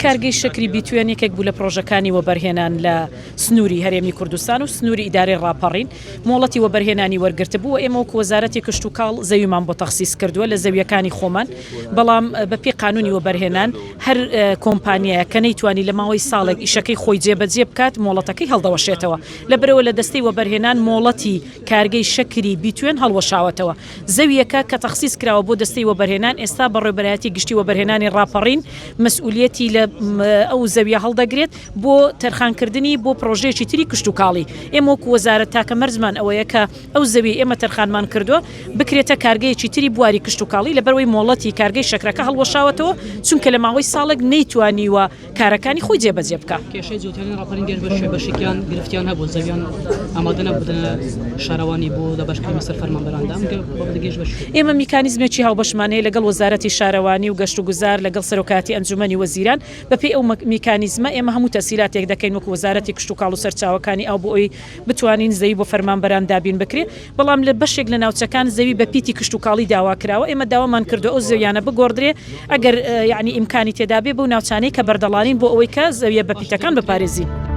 کارگەی شەکری بیتوێن یەکێک بوو لە پڕۆژەکانی وەبەرهێنان لە سنووری هەرێمی کوردستان و سنووری ئیدارەی ڕاپەڕین، مۆڵەتی وەبەرهێنانی وەرگرتبوو و ئێمە وەکو وەزارەتی کشتوکاڵ زەویمان بۆ تەخسیس کردووە لە زەوییەکانی خۆمان، بەڵام بەپێی قانوونی وەبەرهێنان هەر کۆمپانیایەک کە نەیتوانی لە ماوەی ساڵێک ئیشەکەی خۆی جێبەجێ بکات مۆڵەتەکەی هەڵدەوەشێتەوە، لەبەرئەوە لە دەستەی وەبەرهێنان مۆڵەتی کارگەی شەکری بیتوێن هەڵوەشاوەتەوە. زەوییەکە کە تەخسیس کراوە بۆ دەستەی وەبەرهێنان، ئێستا بەڕێوەبەرایەتی گشتی وەبەرهێنانی ڕاپەڕین مەسئولیەتی لە ئەو زەویە هەڵدەگرێت بۆ تەرخانکردنی بۆ پڕۆژەیەکی تری کشتوکاڵی. ئێمە وەکو وەزارەت تاکە مەرجمان ئەوەیە کە ئەو زەویەی ئێمە تەرخانمان کردووە بکرێتە کارگەیەکی تری بواری کشتوکاڵی، لەبەرئەوەی مۆڵەتی کارگەی شەکرەکە هەڵوەشاوەتەوە، چونکە لە ماوەی ساڵێک نەیتوانیوە کارەکانی خۆی جێبەجێ بکا. کێشەی جوتیارانی ڕاپەرین گەشت بە شوێ بەشێکیان گرفتیان هەبوو زەویان ئامادە نەبوو بدەنە شارەوانی بۆ دابەشکردنی بەسەر فەرمانبەراندا ئەم بابەتە گەشت بە شوێ. ئێمە میکانیزمێکی هاوبەشمان هەیە لەگەڵ وەزارەتی شارەوانی و گەشتوگوزار لەگەڵ سەرۆکایەتی ئەنجومەنی وەزیران بەپێی ئەو میکانیزمە ئێمە هەموو تەسهیلاتێک دەکەین وەکو وەزارەتی کشتوکاڵ و سەرچاوەکانی ئاو بۆ ئەوەی بتوانین زەوی بۆ فەرمانبەران دابین بکرێ، بەڵام لە بەشێک لە ناوچەکان زەوی بە پیتی کشتوکاڵی داوا کراوە، ئێمە داوامان کردووە ئەو زەویانە بگۆڕدرێ ئەگەر یەعنی ئیمکانی تێدا بێ بەو ناوچانەی کە بەردەڵانین بۆ ئەوەی کە زەویە بەپیتەکان بپارێزین.